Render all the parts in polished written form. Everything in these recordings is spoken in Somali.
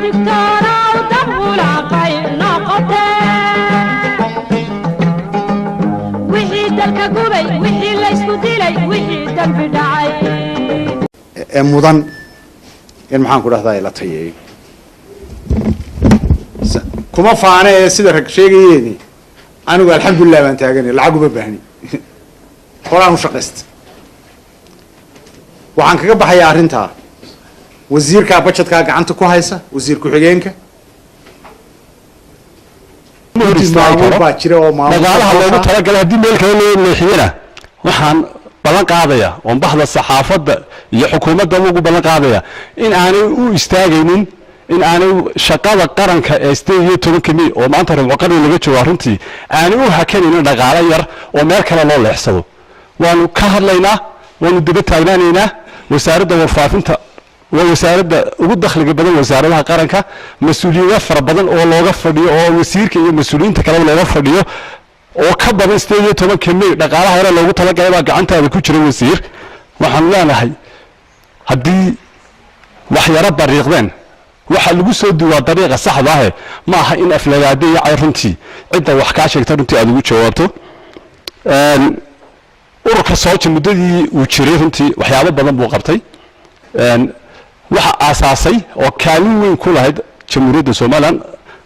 Digtoonow dambulaaqay noqotee, wixii dalka gubay, wixii laysku dilay, wixii dembi dhacay ee mudan in, maxaan ku dhahdaa, la tayeeyo. Kuma faane ee sida rag sheegayeeni, anigu alxamdulilah baan taaganay, lacag uma baahni, horaan u shaqaysta. Waxaan kaga baxayaa arrintaa, wasiirkaa budgetkaa gacanta ku haysa, wasiir ku-xigeenka maamul baa jira oo maamul dhaqaalaha loogu talagalay haddii meel kale loo leexiyena, waxaan ballan qaadaya oon baxda saxaafadda iyo xukuumadda ugu ballan qaadaya in aanay u istaagaynin, in aanay shaqada qaranka ee 18-ka May oo maanta rubco qarni laga jooga runtii aanay u hakanaynin dhaqaalo yar oo meel kale loo leexsado. Waanu ka hadlaynaa, waanu daba taagnaanaynaa. Wasaaradda warfaafinta waa wasaaradda ugu dakhliga badan wasaaradaha qaranka. Mas-uuliyado fara badan oo looga fadhiyo oo wasiirka iyo mas-uuliyiinta kaleba looga fadhiyo oo ka badan 18-ka May dhaqaalaha hore loogu talagalay baa gacantaada ku jira, wasiir. Waxaanu leenahay, haddii wax yaro bariiqdeen, waxaa lagu soo duwaa dariiqa saxda ahe, ma aha in aflagaado iyo cay runtii cidda wax kaa sheegta runtii aada ugu jawaabto. Ururka SOLJA muddadii uu jiray runtii waxyaabo badan buu qabtay. Waxa aasaasay oo kaalin weyn ku lahayd Jamhuuriyadda Somaliland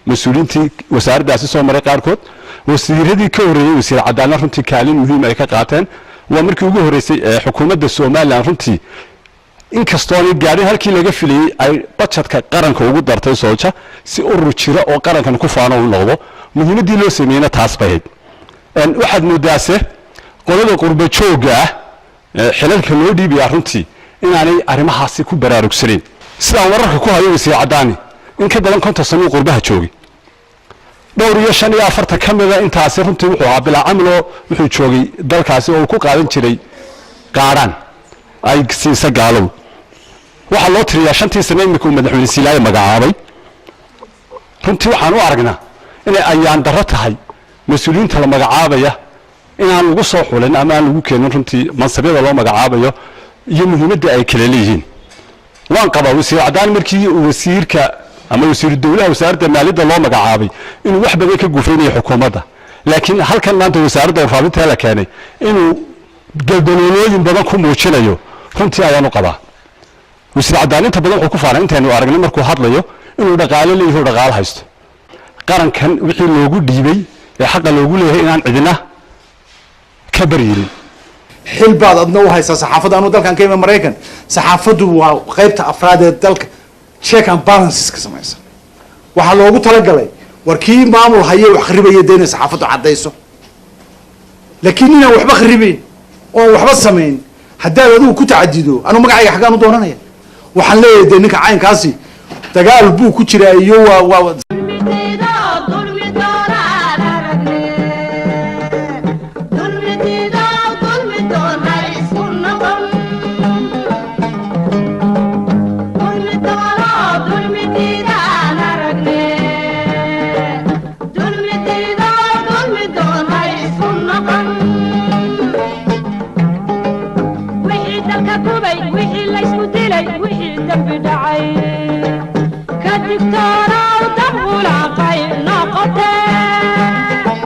mas-uuliyiintii wasaaraddaasi soo maray qaarkood, wasiiradii ka horreeyey wasiir Cadaalna runtii kaalin muhiim ay ka qaateen. Waa markii ugu horreysay ee xukuumadda Somaliland runtii, inkastoonay gaadhin halkii laga filayey, ay budgetka qaranka ugu dartay SOLJA si urur jira oo qarankan ku faano u noqdo. Muhiimaddii loo sameeyeyna taas bay ahayd. Waxaad moodaase qolada qurba joogga ah xilalka loo dhiibayaa runtii inaanay arrimahaasi ku baraarugsanayn. Sidaan wararka ku hayo, wasiir Caddaani in ka badan 50 sano uu qurbaha joogay, dhowr iyo 45 ka mida intaasi runtii wuxuu ahaa bilaa camilo. Wuxuu joogay dalkaasi oo uu ku qaadan jiray qaadhaan ay siisa gaalow. Waxaa loo tiriyaa 5-tii sane imika uu madaxweyne Siilaayo magacaabay. Runtii waxaan u aragnaa inay ayaan darro tahay mas-uuliyiinta la magacaabaya inaan lagu soo xulin ama aan lagu keenin runtii mansabyada loo magacaabayo iyo muhiimadda ay kala leeyihiin. Waan qabaa wasiir Caddaan markii uu wasiirka ama wasiiru dowlaha wasaaradda maaliyadda loo magacaabay inuu wax badan ka gufaynayo xukuumadda, laakiin halkan maanta wasaaradda warfaafinta la keenay inuu galdaloolooyin badan ku muujinayo runtii ayaan u qabaa. Wasiir Caddaan inta badan wuxuu ku faanay, intaynu aragnay markuu hadlayo, inuu dhaqaale leeyahay oo dhaqaale haysto. Qarankan wixii loogu dhiibay ee xaqa loogu leeyahay inaan cidina ka baryirin. Xil baad adna u haysaa saxaafadda. Anuu dalkan ka ima Maraykan, saxaafaddu waa qaybta afraad ee dalka, check and balances ka samaysa. Waxaa loogu talagalay war kii maamul haye wax kharibaya dee inay saxaafaddu caddayso, laakiin inaan waxba kharibayn oon waxba samayn haddaad adigu ku tacadido, anuu magacayga xaggaan u doonanaya? Waxaan leeyahay dee ninka caynkaasi dagaal buu ku jiraa iyo waa dulmi doonaan aragne, dulmidiido dulmi doona isku noqon, dulmi doono dulmidiidaan aragne, dulmidiido dulmi doona isku noqon. Wixii dalka gubay, wixii laysku dilay, wixii dembi dhacay, ka digtoona.